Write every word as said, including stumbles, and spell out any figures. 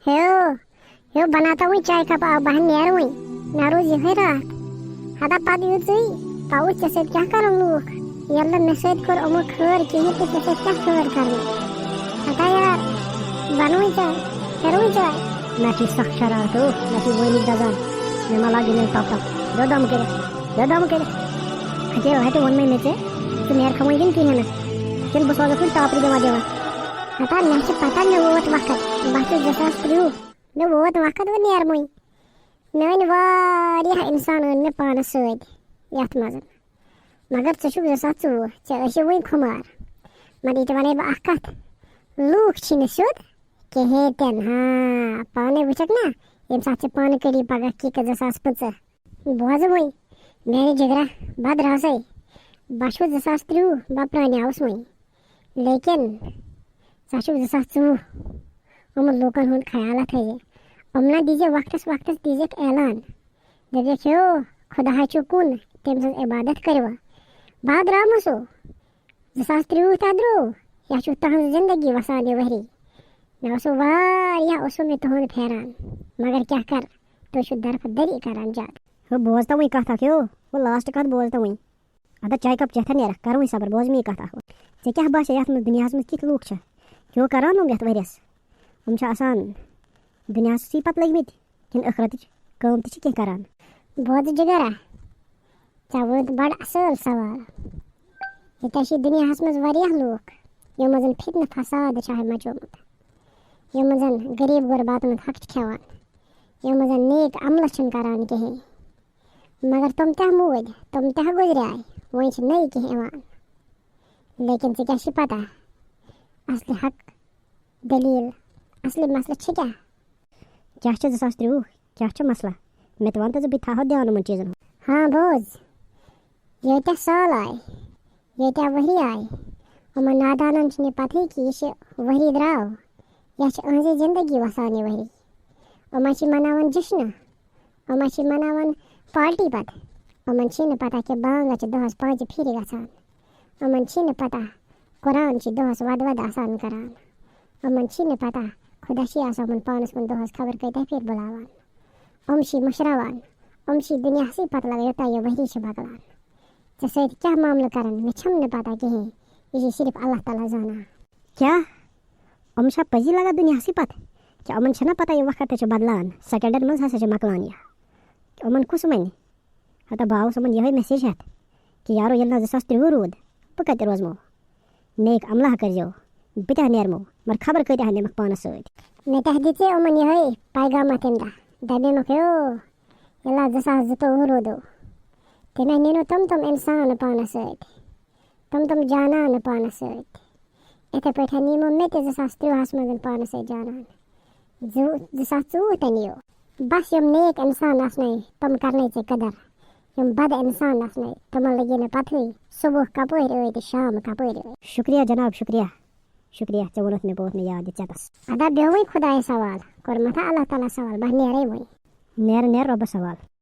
ہیو، ہیو، بناتا وۄنۍ چاے کپ آب، بہٕ ہا نیرٕ وۄنۍ۔ مےٚ روٗز یِہوٚے راتھ۔ ہتا پتہٕ یُتھُے پوُر ژےٚ سۭتۍ کیٛاہ کرن لوٗکھ؟ ییٚلہِ نہٕ مےٚ سۭتۍ کوٚر یِمو خٲر کِہیٖنۍ تہٕ ژےٚ سۭتۍ کیٛاہ خٲر کرنٕکۍ؟ ہتا یار، بنوٕے چاے، پھِروٕے چاے۔ مےٚ چھِ سخ شرارت، ہو، مےٚ چھِ وٲنِج دزان۔ مےٚ ما لاگہِ یِمن تپ تپ۔ دۄہ دم کٔرِتھ، دۄہ دم کٔرِتھ۔ ہتے، ہتے ووٚن مےٚ مےٚ ژےٚ، ژٕ نیرکھا وۄنۍ کِنہٕ کِہیٖنۍ نہٕ؟ کِنہٕ بہٕ سوزکھ وۄنۍ ٹاپرِ دِوان دِوان؟ ہتا، مےٚ چھِ پتہ، مےٚ ووت وقت۔ بہٕ چھُس زٕ ساس ترٛوٚوُہ۔ مےٚ ووت وقت، وۄنۍ نیرمٕے۔ مےٚ أنۍ واریاہ اِنسان، أنۍ مےٚ پانَس سۭتۍ یَتھ منٛز۔ مگر ژٕ چھُکھ زٕ ساس ژوٚوُہ، ژےٚ ٲسی وٕنۍ خُمار۔ مگر یہِ تہِ وَنَے بہٕ اَکھ کَتھ، لوٗکھ چھِنہٕ سیوٚد کِہیٖنۍ تہِ نہٕ۔ ہاں، پانَے وٕچھَکھ نا، ییٚمہِ ساتہٕ ژےٚ پانہٕ کٔری پَگاہ کِک زٕ ساس پٕنٛژٕہ۔ بوزٕ وۄنۍ، میانہِ جگرا، بہٕ درٛاوسَے۔ بہٕ چھُس زٕ ساس ترٛوٚوُہ، بہٕ پرٛانیٛاوُس وۄنۍ۔ لیکن ژٕ چھُکھ زٕ ساس ژوٚوُہ۔ یِمَن لوٗکَن ہُنٛد خیال تھٲیزِ۔ یِمَن دیٖزِ وقتَس وقتَس دیٖزٮ۪کھ اعلان۔ دَپٮ۪کھ، ہیو، خۄداہَے چھُ کُن، تٔمۍ سٕنٛز عبادت کٔرِو۔ بہٕ درٛامُس ہو۔ زٕ ساس ترٛوٚوُہ تہِ درٛوو، یا چھُ تُہٕنٛز زندگی وَسان یہِ ؤری۔ مےٚ اوس واریاہ، اوسُم مےٚ تُہُنٛد پھیران، مگر کیٛاہ کَر، تُہۍ چھِو درفہٕ دٔری کَران زیادٕ۔ ہو، بوز تہٕ وۄنۍ کَتھ اَکھ، ہیو، ہو، لاسٹ کَتھ بوز تہٕ وۄنۍ۔ اَدٕ چایہِ کَپ چٮ۪تھ نیرَکھ، کَر وۄنۍ صبر، بوز مےٚ یہِ کَتھ اَکھ۔ ژےٚ کیٛاہ باسے یَتھ منٛز دُنیاہَس منٛز کِتھۍ لوٗکھ چھِ؟ کیٛاہ کَران یِم یَتھ ؤریَس؟ یِم چھِ آسان دُنیاہَسٕے پَتہٕ لٔگۍ مٕتۍ کِنہٕ ٲخرَتٕچ کٲم تہِ چھِ کینٛہہ کَران؟ بوز جِگرا، ژےٚ ووٚنُتھ بَڑٕ اَصٕل سوال۔ ییٚتہِ چھِ دُنیاہَس منٛز واریاہ لوٗکھ، یِمَن زَن فِتنہٕ فساد چھُ مَچومُت، یِمَن زَن غریٖب غُرباتَن ہُنٛد حق چھِ کھٮ۪وان، یِمَن زَن نیک عملہٕ چھِنہٕ کَران کِہیٖنۍ۔ مگر تِم تہِ موٗدۍ، تِم تہِ گُزریے، وۄنۍ چھِ نٔے کینٛہہ یِوان۔ لیکن ژےٚ کیٛاہ چھِ پَتہ، اَصلہِ حق، دٔلیٖل، اَصلہِ مسلہٕ چھِ کیٛاہ؟ کیٛاہ چھِ زٕ ساس ترٛوٚوُہ؟ کیٛاہ چھُ مسلہٕ؟ مےٚ تہِ وَن تہٕ زِ بہٕ تہِ تھاوہا دیان یِمَن چیٖزَن ہُنٛد۔ ہاں، بوز، ییٖتیٛاہ سال آے، ییٖتیٛاہ ؤری آے، یِمَن نادانَن چھِنہٕ یہِ پَتہٕے کہِ یہِ چھِ ؤری درٛاو، یَتھ چھِ أہٕنٛزٕے زِندگی وَسان یہِ ؤری۔ یِمَن چھِ مَناوان جشنہٕ، یِمَن چھِ مَناوان پارٹی پَتہٕ۔ یِمَن چھِنہٕ پَتہ کہِ بانٛگ چھِ دۄہَس پانٛژِ پھِرِ گژھان۔ یِمَن چھِنہٕ پَتہ قرآن چھِ دۄہَس وَدٕ وَدٕ آسان کَران۔ یِمَن چھِنہٕ پَتہ خۄدا چھِ آسان یِمَن پانَس کُن دۄہَس خبر کۭتیٛاہ پھِرِ بُلاوان۔ یِم چھِ مٔشراوان۔ یِم چھِ دُنیاہَسٕے پَتہٕ لَگان یوٚتام یہِ ؤری چھِ مۄکلان۔ ژےٚ سۭتۍ کیٛاہ معاملہٕ کَرَن، مےٚ چھَم نہٕ پَتہ کِہیٖنۍ۔ یہِ چھِ صرف اللہ تعالیٰ زانان۔ کیٛاہ؟ یِم چھا پٔزی لَگان دُنیاہَسٕے پَتہٕ؟ کیٛاہ یِمَن چھَنا پَتہ یہِ وقت تہِ چھُ بدلان؟ سیکنڈَن منٛز ہسا چھِ مۄکلان یہِ۔ یِمَن کُس وَنہِ؟ ہَتہ بہٕ آوُس یِمَن یِہوٚے میسیج ہٮ۪تھ کہِ یارو، ییٚلہِ نہٕ زٕ ساس ترٛوٚوُہ روٗد، بہٕ کَتہِ روزمو؟ نیک عملہ کٔرۍزیو، بہٕ تہِ ہا نیرمو، مگر خبر کۭتیٛاہ ہا نِمَکھ پانَس سۭتۍ۔ مےٚ تہِ ہا دِژے یِمَن یِہوٚے پیغامہ تَمہِ دۄہ۔ دَپیمَکھ، ہیو، ییٚلہِ زٕ ساس زٕتووُہ روٗدو، تٔمۍ ہا نِنو تِم تِم اِنسان پانَس سۭتۍ، تِم تِم جانان پانَس سۭتۍ۔ یِتھَے پٲٹھۍ ہا نِمو مےٚ تہِ زٕ ساس ترٛوٚوُہَس منٛز پانَس سۭتۍ جانان۔ زٕ، زٕ ساس ژوٚوُہ تہِ نِیو۔ بَس یِم نیک اِنسان آسنَے، تِم کَرنَے ژےٚ قدر۔ یِم بَد اِنسان آسنَے، تِمَن لَگی نہٕ پَتہٕے صُبح کَپٲرۍ ٲے تہٕ شام کَپٲرۍ ٲے۔ شُکریہ جناب، شُکریہ۔ شُکریہ، ژےٚ ووٚنُتھ مےٚ، بہٕ ووت مےٚ یاد یہِ ژےٚ بَس۔ اَدا بیوٚوُے خۄدایَس حوال، کوٚرمَتھا اللہ تعالیٰ سوال، بہٕ نیرَے وۄنۍ۔ نیر، نیر رۄبَس حوال۔